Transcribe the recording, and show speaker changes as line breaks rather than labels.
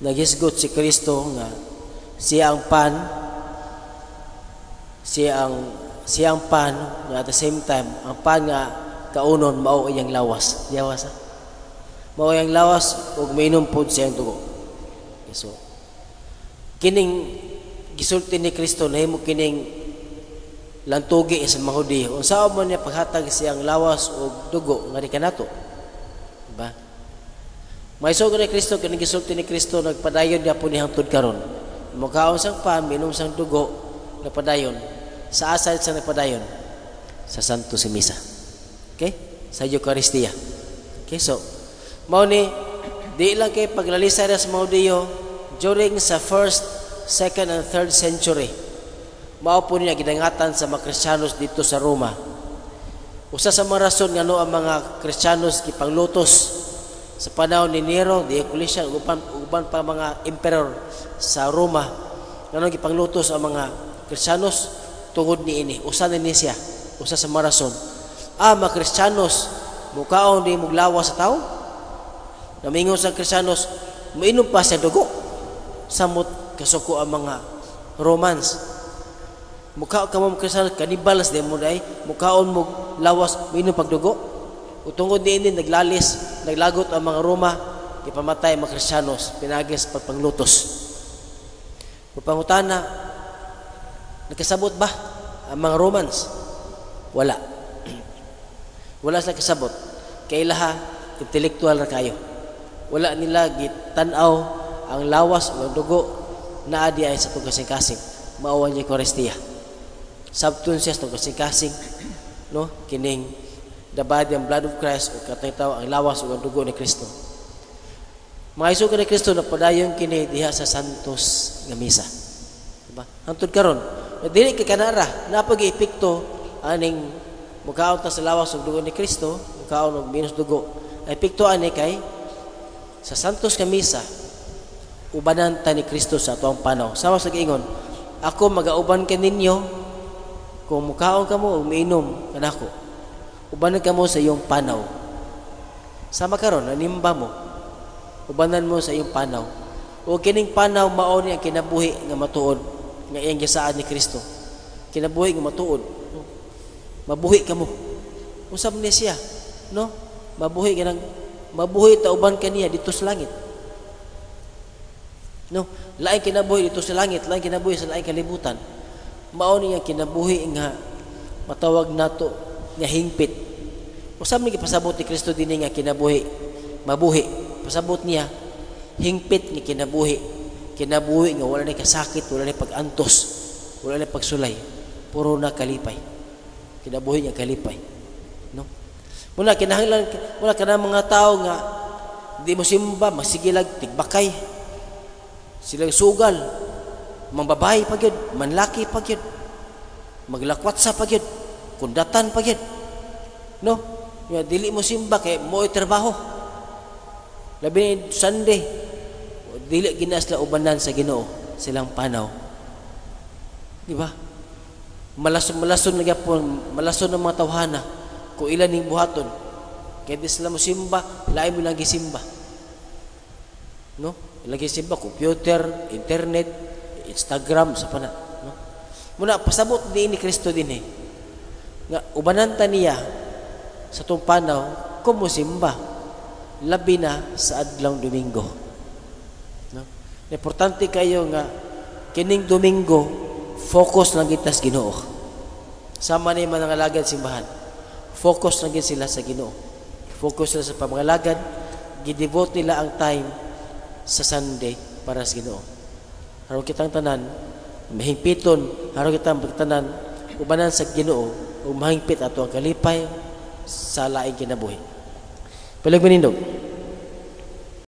Naghisgot si Kristo nga siya ang pan, siya ang pan nga at the same time ang pan nga kaunon mao iyang lawas. Yawas ha? Mao iyang lawas ug miinom pod siyang dugo. Okay, so kining gisulti ni Kristo, nahimo kining lantugi sa mga Hudiyo. Unsa man niya paghatag siyang lawas ug dugo nga di kanato? Diba? Maisog ni Kristo, kining gisulti ni Kristo nagpadayon gyapon ni hangtod karon. Mukaon sang pan, minom sang dugo, nagpadayon. Sa asa sa nagpadayon? Sa Santo sa Misa. Okay? Sa Eucharistia. Okay, so mao ni di lang kay paglalisay sa mga Hudiyo during sa first, second and third century. Mao po niya gidangatan sa mga Kristiyanos dito sa Roma. Usa sa mga rason ngano ang mga Kristiyanos gipanglutos sa panahon ni Nero, Diocletian, uban pa mga emperor sa Roma, ngano gipanglutos ang mga Kristiyanos tungod niini. Usa ni siya, usa sa mga rason. Ah, mga Kristiyanos, mukaon di muglawas sa tao. Namingon sa Kristiyanos, mainom pa sa dugo. Samot kasuko ang mga Romans. Mukha ka mo Kristiyanos, kanibals di mo day, mukaon mo lawas, mainom pagdugo. Ug tungod niini naglalis, naglagot ang mga Roma, gipamatay ang mga Kristiyanos, pinaagi sa pagpanglutos. Pangutana, nagkasabot ba ang mga Romans? Wala. Wala sila kasabot. Kay ilaha, intellectual ra kayo. Wala nila gitan-aw ang lawas o ang dugo naa di ay sa pagkasing-kasing. Mao ang Eucharistia. Sabton siya sa kasing-kasing, no? Kining the body and blood of Christ o katong ang lawas o ang dugo ni Kristo. Mga igsoon ni Kristo, napadayon kini diha sa Santos nga misa. Diba? Hangtod karon, na dili kay kanara, napag epekto aning mukaon ta sa lawas ug dugo ni Kristo, mukaon og minos dugo. Ang epekto ani kay sa Santos nga misa ubanan ta ni Kristo sa atong panaw. Sama sa giingon, "Ako magauban kaninyo kung mukaon kamo ug miinom kanako. Ubanan kamo sa iyong panaw." Sama karon, nanimba mo. Ubanan mo sa iyong panaw. O kining panaw mao ni ang kinabuhi nga matuod nga iyang gisaad ni Kristo. Kinabuhi nga matuod. Mabuhi kamo. Unsa man ni siya, no? Mabuhi kanang mabuhi ta uban kaniya dito sa langit. No, laing kinabuhi dito sa langit, laing kinabuhi sa laing kalibutan. Mao ni ang kinabuhi nga matawag nato nga hingpit. Unsa man gipasabot ni Kristo dinhi nga kinabuhi? Mabuhi. Pasabot niya hingpit nga kinabuhi. Kinabuhi nga wala ni kasakit, wala ni pag-antos, wala ni pagsulay. Puro na kalipay. Kinabuhi nga kalipay. No? Muna kinahanglan muna kanang mga tao nga di mo simba, masigilag tigbakay. Sila sugal, mambabae pa gyud, manlaki pa gyud, maglakwatsa pa gyud, kundatan pa gyud. No? Nga dili mo simba kay mo trabaho. Labi ni Sunday, dili gina sila ubanan sa Ginoo silang panaw. Di ba? Malason-malason na gyapon, malason ng mga tawhana kung ilan ning buhaton. Kaya di sila mo simba, lain mo lang gisimba. No? Lagi simba, computer, internet, Instagram, sa pana. No? Muna, pasabot din ni Kristo din eh. Nga, ubanan ta niya sa itong panaw, kung mo simba, labi na sa adlaw Domingo. No? Importante kayo nga, kining Domingo, focus lang kita sa Ginoo. Sama ni mga nangalagad simbahan. Focus lang gid sila sa Ginoo. Focus sila sa pamangalagad, gidevote nila ang time sa Sunday para sa Ginoo. Aron kitang tanan mahingpiton, aron kitang tanan ubanan sa Ginoo ug mahingpit ato ang kalipay sa laing kinabuhi. Palihog manindog.